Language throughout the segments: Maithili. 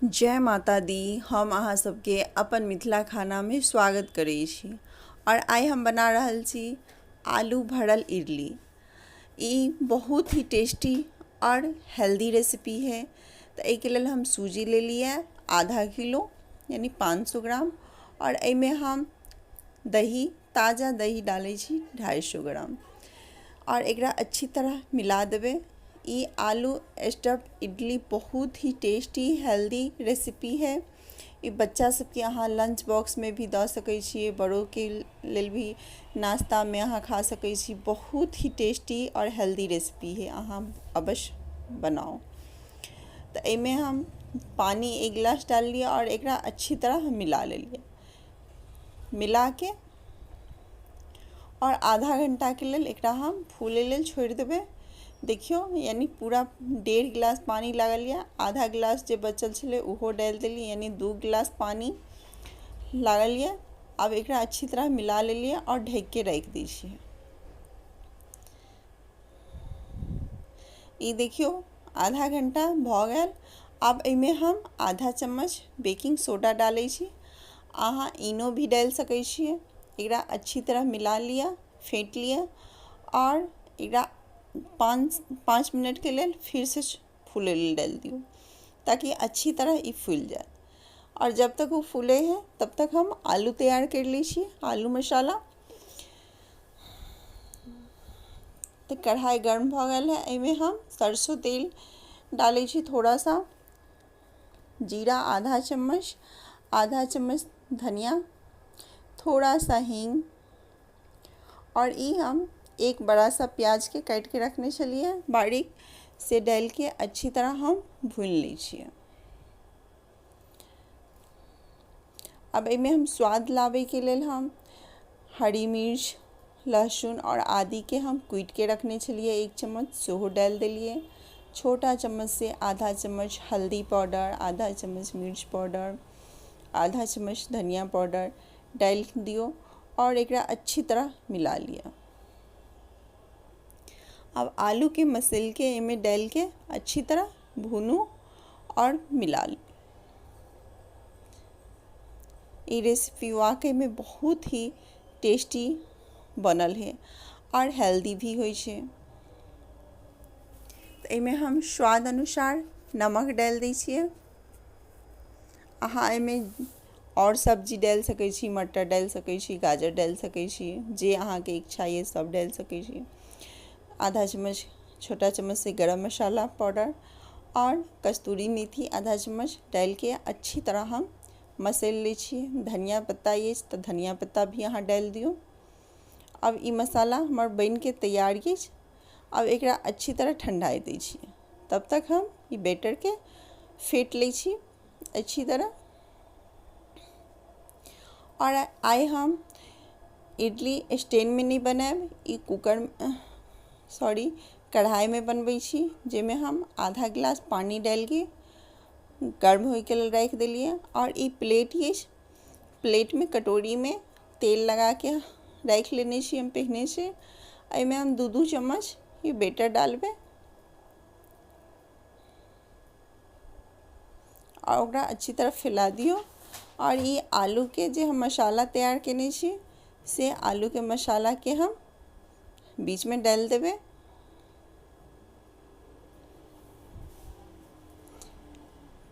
जय माता दी। हम अहाँ सबके अपन मिथिला खानामे स्वागत करै छी। और आइ हम बना रहल छी आलू भरल इडली। ई बहुत ही टेस्टी और हेल्दी रेसिपी है। तो एहिके लेल हम सूजी ले लिए आधा किलो यानी 500 ग्राम और एहिमे हम दही, ताज़ा दही डालै छी 250 ग्राम और एकरा अच्छी तरह मिला देबै। ई आलू स्टफ इडली बहुत ही टेस्टी हेल्दी रेसिपी है। ई बच्चा सबके अहाँ लंच बॉक्समे भी दऽ सकै छियै, बड़ोके लेल भी नाश्तामे अहाँ खा सकै छी। बहुत ही टेस्टी और हेल्दी रेसिपी है, अहाँ अवश्य बनाउ। तऽ एहिमे हम पानी एक गिलास डाललियै और एकरा अच्छी तरह मिला लेलियै। मिलाके और आधा घंटाके लेल एकरा हम फूलै लेल छोड़ि देबै। देखियौ, यानी पूरा 1.5 गिलास पानी लागल यऽ, आधा गिलास जे बचल छलै ओहो डालि देलियै, यानी 2 गिलास पानी लागल यऽ। आब एकरा अच्छी तरह मिला लेलियै और ढकिके राखि दै छियै। ई देखियौ, आधा घंटा भऽ गेल। आब एहिमे हम आधा चम्मच बेकिंग सोडा डालै छी। अहाँ इनो भी डालि सकै छियै। एकरा अच्छी तरह मिला लिअ, फेंट लिअ और एकरा 5 मिनटके लेल फिरसँ फूलै लेल डालि दियौ ताकि अच्छी तरह ई फूलि जायत। और जब तक ओ फूलै है तब तक हम आलू तैयार करि लै छी, आलू मसाला। तऽ कढ़ाइ गर्म भऽ गेल है, एहिमे हम सरसों तेल डालै छी थोड़ा सा, जीरा आधा चम्मच, आधा चम्मच धनिया, थोड़ा सा हींग और ई हम एक बड़ा सा प्याजके काटिके रखने छलियै बारीक, से डालिके अच्छी तरह हम भूनि लै छियै। अब एहिमे हम स्वाद लाबैके लेल हम हरी मिर्च, लहसुन और आदिके हम कुटिके रखने छलियै 1 चम्मच, सेहो डालि देलियै। छोटा चम्मच से आधा चम्मच हल्दी पाउडर, आधा चम्मच मिर्च पाउडर, आधा चम्मच धनिया पाउडर डालि दियौ और एकरा अच्छी तरह मिला लिअ। अब आलूके मसलिके एहिमे डालिके अच्छी तरह भूनू और मिला लिअ। ई रेसिपी वाकईमे बहुत ही टेस्टी बनल है और हेल्दी भी होइ छै। तऽ एहिमे हम स्वाद अनुसार नमक डालि दै छियै। अहाँ एहिमे आओर सब्जी डालि सकै छी, मटर डालि सकै छी, गाजर डालि सकै छी, जे अहाँके इच्छा यऽ सब डालि सकै छी। आधा चम्मच, छोटा चम्मच से गरम मसाला पाउडर और कस्तूरी मेथी आधा चम्मच डालिके अच्छी तरह हम मसलि लै छियै। धनिया पत्ता अछि तऽ धनिया पत्ता भी अहाँ डालि दियौ। अब ई मसाला हमर बनिके तैयार अछि। अब एकरा अच्छी तरह ठंडाइ दै छियै, तब तक हम ई बैटरके फेंट लै छी अच्छी तरह। और आइ हम इडली स्टैंडमे नहि बनायब, ई कुकर सॉरी कढ़ाइमे बनबै छी, जाहिमे हम आधा गिलास पानी डालिके गर्म होइके लेल राखि देलियै। और ई प्लेट अछि, प्लेटमे कटोरीमे तेल लगाके राखि लेने छी हम पहिनेसँ। एहिमे हम 2-2 चम्मच ई बैटर डालबै और ओकरा अच्छी तरह फैला दियौ। और ई आलूके जे हम मसाला तैयार केने छी से आलूके मसालाके हम बीचमे डालि देबै।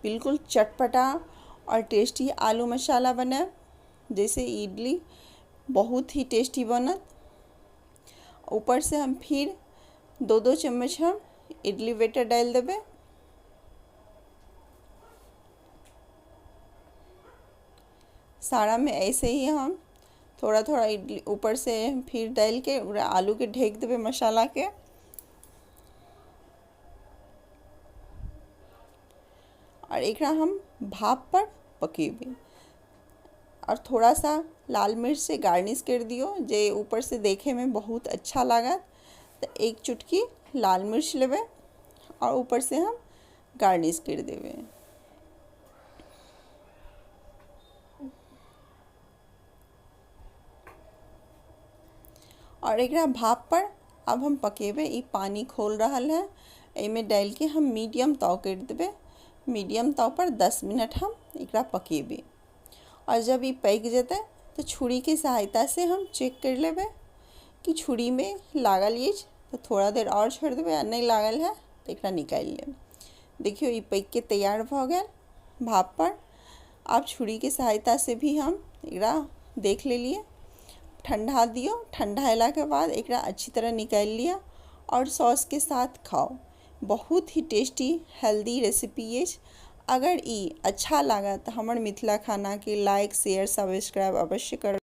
बिल्कुल चटपटा और टेस्टी आलू मसाला बनायब, जैसे इडली बहुत ही टेस्टी बनत। ऊपर से हम फिर 2-2 चम्मच हम इडली बैटर डालि देबै। सारा में ऐसे ही हम थोड़ा थोड़ा इडली ऊपर से फिर डालि के ओकरा आलू के ढकि देबै मसाला के। और एकरा हम भाप पर पकेबै और थोड़ा सा लाल मिर्च से गार्निश कर दियौ, जे ऊपर से देखे में बहुत अच्छा लागत। तऽ 1 चुटकी लाल मिर्च लेबै और ऊपर से हम गार्निश कर देबै। और एकरा भाप पर अब हम पकेबै। ई पानी खोल रहल है, एहिमे डालिके हम मीडियम ताव करि देबै। मीडियम ताव पर 10 मिनट हम एकरा पकेबै। आओर जब ई पकि जेतै तऽ छुरीके सहायतासँ हम चेक करि लेबै कि छुरीमे लागल अछि तऽ थोड़ा देर आओर छोड़ि देबै, आ नहि लागल है तऽ एकरा निकालि लेब। देखियौ, ई पकिके तैयार भऽ गेल भाप पर। आब छुरीके सहायतासँ भी हम एकरा देख लेलियै। ठण्डा दियौ। ठण्डा अयलाके बाद एकरा अच्छी तरह निकालि लिअ आओर सॉसके साथ खाउ। बहुत ही टेस्टी हेल्दी रेसिपी अछि। अगर ई अच्छा लागत तऽ हमर मिथिला खानाके लाइक, शेयर, सब्सक्राइब अवश्य करब।